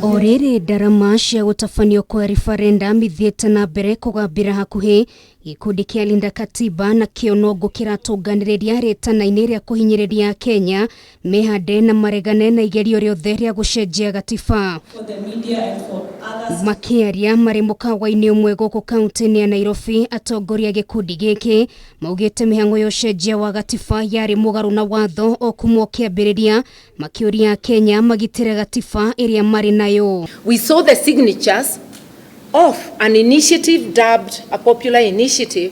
O rĩrĩ ndarama cia gũtabanio kwa referendum ithiĩte na mbere kũgambĩra hakuhĩ, gĩkundi kĩa Linda Katiba na kĩo nongo kĩratũnganĩrĩria rĩtana-inĩ rĩa kũhinyĩrĩria Kenya mehande na maregane na igerio rĩothe rĩa gũcenjia gatiba. Makĩaria marĩ mũkawa-inĩ ũmwe gũkũ kaunti-inĩ ya Nairobi, atongoria a gĩkundi gĩkĩ maugĩte mĩhang'o ya ũcenjia wa gatiba yarĩ mũgarũ na watho o kuma o kĩambĩrĩria, makĩũria Kenya magitĩre gatiba ĩrĩa marĩ nayo. We saw the signatures of an initiative dubbed a popular initiative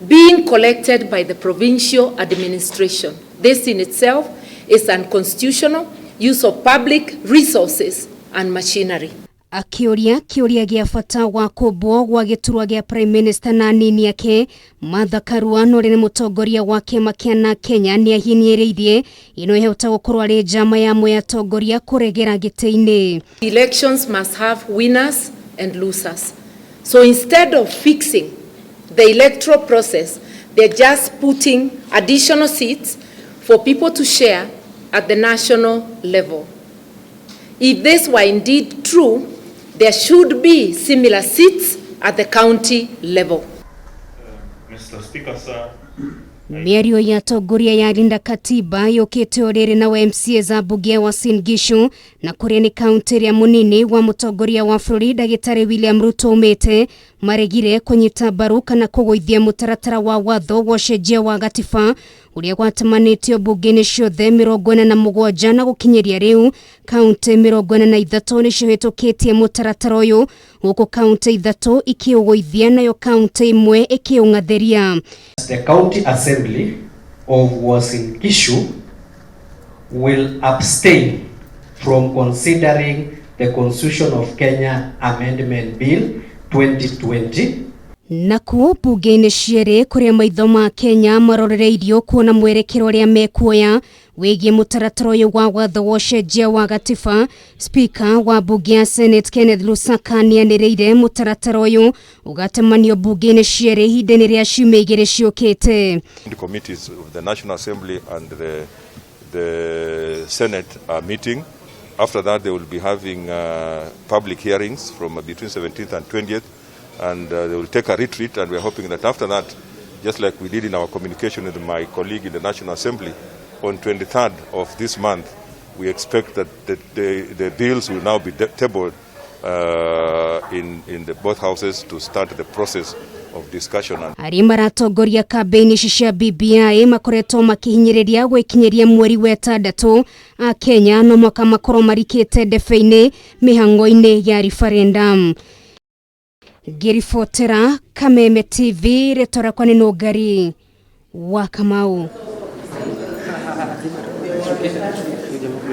being collected by the provincial administration. This in itself is unconstitutional use of public resources and machinery. Akĩũria kĩũria gĩa bata wa kũmbwo gwa gĩturwa gĩa Prime Minister na anini ake, Martha Karua na ũrĩa nĩ mũtongoria wa kĩama kĩa na Kenya nĩahinyĩrĩirie ĩno ĩhota gũkorwo arĩ njama ya amwe atongoria kũregera gĩtĩ-inĩ. Elections must have winners and losers. So instead of fixing the electoral process, they're just putting additional seats for people to share at the national level. If this were indeed true, there should be similar seats at the county level. Mr. Speaker, sir, Mĩario ya atongoria ya Linda Katiba yũkĩte o rĩrĩ na MCA a mbunge ya Uasin Gishu na kũrĩa nĩ kaunti ĩrĩa mũnini wa mũtongoria wa bũrũri ndagĩtarĩ William Ruto umĩte maregire kũnyita mbaru kana kũgũithia mũtaratara wa watho wa ũcenjia wa gatiba ũrĩa gwatamanĩtio mbunge-inĩ ciothe 47 na gũkinyĩria rĩu kaunti 43 nĩcio hĩtũkĩtie mũtaratara ũyũ gũkũ kaunti 3 ikĩũgũithia nayo kaunti 1 ĩkĩũng'athĩria. The County Assembly of Uasin Gishu will abstain from considering the Constitution of Kenya Amendment Bill 2020. Nakuo mbunge-inĩ cierĩ kũrĩa maitho ma Kenya marorereirio kuona mwerekero ũrĩa mekuoya wĩgiĩ mũtaratara ũyũ wa watho wa ũcenjia wa gatiba, Speaker wa mbunge ya Senate Kenneth Lusaka nĩanĩrĩire mũtaratara ũyũ ũgatemanio mbunge-inĩ cierĩ ihinda-inĩ rĩa ciumia 2 ciũkĩte. The committees of the National Assembly and the Senate are meeting. After that, they will be having public hearings from between 17th and 20th, and they will take a retreat, and we are hoping that after that, just like we did in our communication with my colleague in the National Assembly, on 23rd of this month, we expect that the bills will now be tabled in the both houses to start the process of discussion. And Arĩa maratongoria kambĩini ici cia BBI makoretwo makĩhinyĩrĩria gwĩkinyĩria mweri wa ĩtandatũ a Kenya no mwaka makorwo marikĩte ndebe-inĩ mĩhang'o-inĩ ya referendum. Ngĩribotera Kameme TV, rĩtwa rĩakwa nĩ Nũngari wa Kamau.